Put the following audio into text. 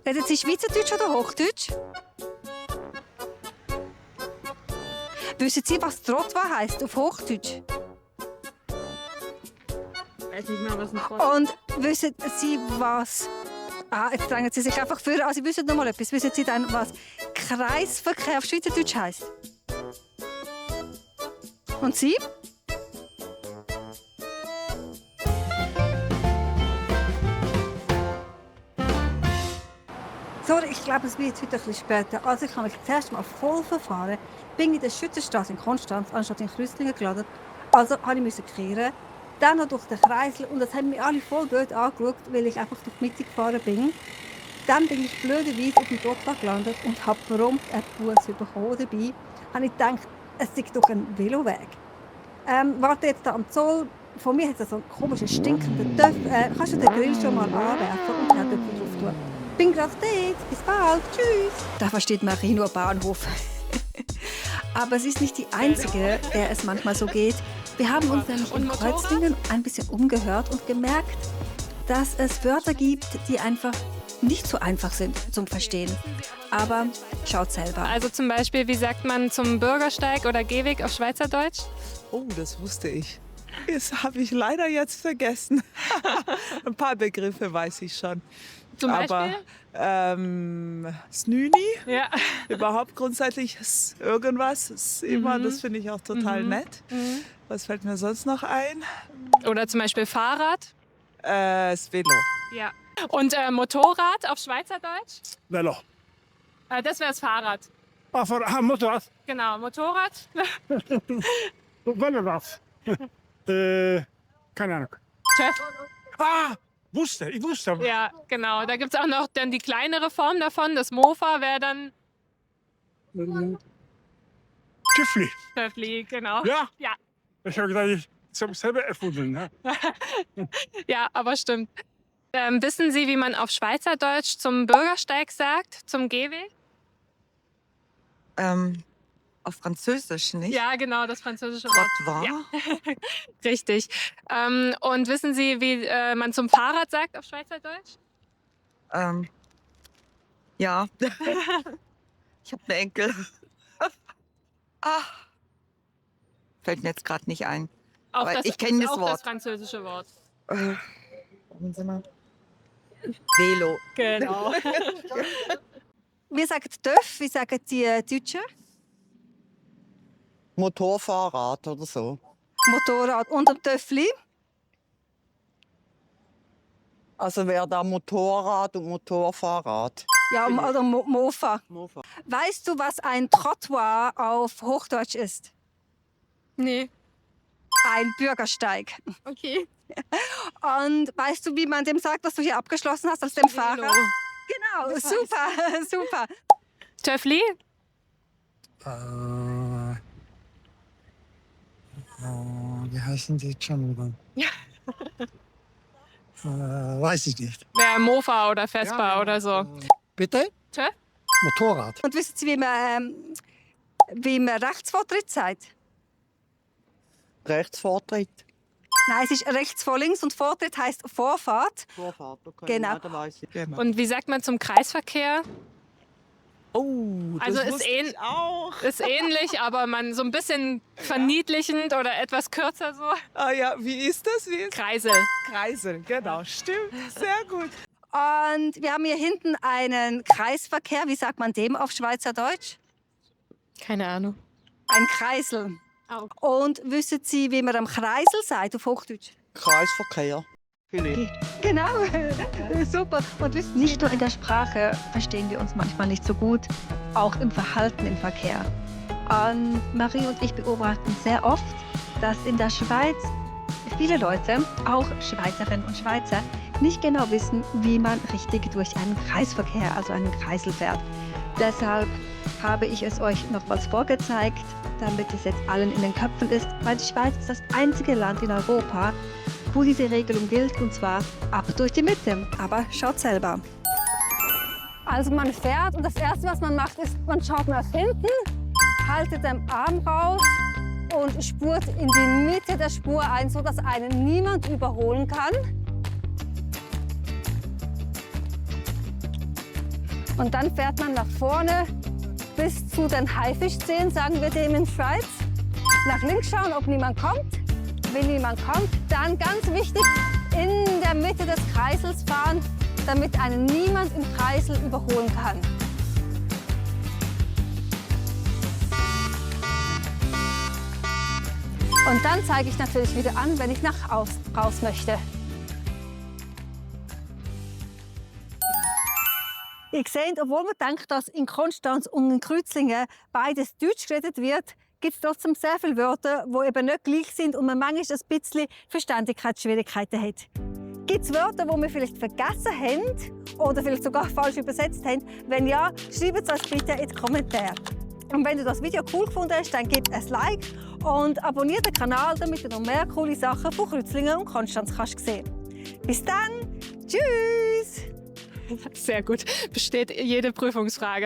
Reden Sie Schweizerdeutsch oder Hochdeutsch? Wissen Sie, was Trottoir heisst auf Hochdeutsch? Ich weiß nicht mehr, was ein Trottoir Und wissen Sie, was... jetzt drängen Sie sich einfach vor. Sie wissen noch mal etwas. Wissen Sie dann, was Kreisverkehr auf Schweizerdeutsch heisst? Und Sie? Sorry, ich glaube, es wird heute ein bisschen später. Also ich habe mich zuerst mal voll verfahren. Bin in der Schützenstraße in Konstanz anstatt in Krüstlingen gelandet. Also musste ich kehren. Dann noch durch den Kreisel. Und das haben mich alle voll blöd angeschaut, weil ich einfach durch die Mitte gefahren bin. Dann bin ich blöderweise auf dem Trottoir gelandet und habe prompt einen Bus bekommen. Dabei habe ich gedacht, es sei doch ein Veloweg. Warte jetzt da am Zoll. Von mir hat es so einen komischen, stinkenden Töpf. Kannst du den Grill schon mal anwerfen und den Töpf drauf tun? Bin gerade dort. Bis bald. Tschüss. Da versteht Marie nur Bahnhof. Aber sie ist nicht die Einzige, der es manchmal so geht. Wir haben uns nämlich in Kreuzlingen ein bisschen umgehört und gemerkt, dass es Wörter gibt, die einfach nicht so einfach sind zum Verstehen. Aber schaut selber. Also zum Beispiel, wie sagt man zum Bürgersteig oder Gehweg auf Schweizerdeutsch? Oh, das wusste ich. Das habe ich leider jetzt vergessen. Ein paar Begriffe weiß ich schon. Zum Aber Beispiel? Snüni, Ja. überhaupt grundsätzlich irgendwas, ist immer, das finde ich auch total nett. Was fällt mir sonst noch ein? Oder zum Beispiel Fahrrad. Das Velo. Ja. Und Motorrad auf Schweizerdeutsch? Velo. Das wäre das Fahrrad. Motorrad. Genau, Motorrad. Velorad. Keine Ahnung. Töff. Ich wusste. Ja, genau. Da gibt es auch noch dann die kleinere Form davon. Das Mofa wäre dann Tüffli. Töffli, genau. Ja? Ja. Ich habe gedacht, ich habe es selber erfunden. Ne? Ja, aber stimmt. Wissen Sie, wie man auf Schweizerdeutsch zum Bürgersteig sagt, zum Gehweg? Auf Französisch, nicht? Ja, genau, das französische Wort. Trottoir? Ja. Richtig. Und wissen Sie, wie man zum Fahrrad sagt auf Schweizerdeutsch? Ja. Ich habe einen Enkel. Fällt mir jetzt gerade nicht ein. Auch Aber ich kenne das auch Wort. das französische Wort. Warten Sie mal. Velo. Genau. Wir sagen Töff, wie sagen die Deutschen? Motorfahrrad oder so. Motorrad und am Töffli. Also wäre da Motorrad und Motorfahrrad. Ja, oder Mofa. Mofa. Weißt du, was ein Trottoir auf Hochdeutsch ist? Nee. Ein Bürgersteig. Okay. Und weißt du, wie man dem sagt, was du hier abgeschlossen hast, als dem Fahrer? Genau, super, super. Töffli? Wie heißen die jetzt schon wieder? Weiß ich nicht. Wäre Mofa oder Vespa oder so. Bitte? Töff? Motorrad. Und wissen Sie, wie man Rechtsvortritt sagt? Rechtsvortritt. Nein, es ist rechts vor links und Vortritt heißt Vorfahrt. Vorfahrt, okay. Genau. Ja, da weiß ich. Genau. Und wie sagt man zum Kreisverkehr? Oh, das Also ist wusste ich auch. Ist ähnlich, aber man so ein bisschen verniedlichend oder etwas kürzer so. Ah ja, wie ist das? Kreisel. Kreisel, genau, stimmt. Sehr gut. Und wir haben hier hinten einen Kreisverkehr. Wie sagt man dem auf Schweizerdeutsch? Keine Ahnung. Ein Kreisel. Oh. Und wissen Sie, wie man am Kreisel sagt auf Hochdeutsch? Kreisverkehr. Philipp. Genau, super. Und nicht nur in der Sprache verstehen wir uns manchmal nicht so gut, auch im Verhalten im Verkehr. Und Marie und ich beobachten sehr oft, dass in der Schweiz viele Leute, auch Schweizerinnen und Schweizer, nicht genau wissen, wie man richtig durch einen Kreisverkehr, also einen Kreisel fährt. Deshalb habe ich es euch nochmals vorgezeigt, damit es jetzt allen in den Köpfen ist, weil die Schweiz ist das einzige Land in Europa, wo diese Regelung gilt, und zwar ab durch die Mitte. Aber schaut selber. Also man fährt und das Erste, was man macht, ist, man schaut nach hinten, haltet den Arm raus und spurt in die Mitte der Spur ein, sodass einen niemand überholen kann. Und dann fährt man nach vorne bis zu den Haifischzehen, sagen wir dem in der Schweiz. Nach links schauen, ob niemand kommt. Wenn niemand kommt, dann ganz wichtig, in der Mitte des Kreisels fahren, damit einen niemand im Kreisel überholen kann. Und dann zeige ich natürlich wieder an, wenn ich raus möchte. Ihr seht, obwohl man denkt, dass in Konstanz und in Kreuzlingen beides Deutsch geredet wird, gibt es trotzdem sehr viele Wörter, die eben nicht gleich sind und man manchmal ein bisschen Verständigkeitsschwierigkeiten hat. Gibt es Wörter, die wir vielleicht vergessen haben oder vielleicht sogar falsch übersetzt haben? Wenn ja, schreibt es uns bitte in die Kommentare. Und wenn du das Video cool gefunden hast, dann gib ein Like und abonniere den Kanal, damit du noch mehr coole Sachen von Kreuzlingen und Konstanz kannst sehen. Bis dann, tschüss! Sehr gut. Besteht jede Prüfungsfrage.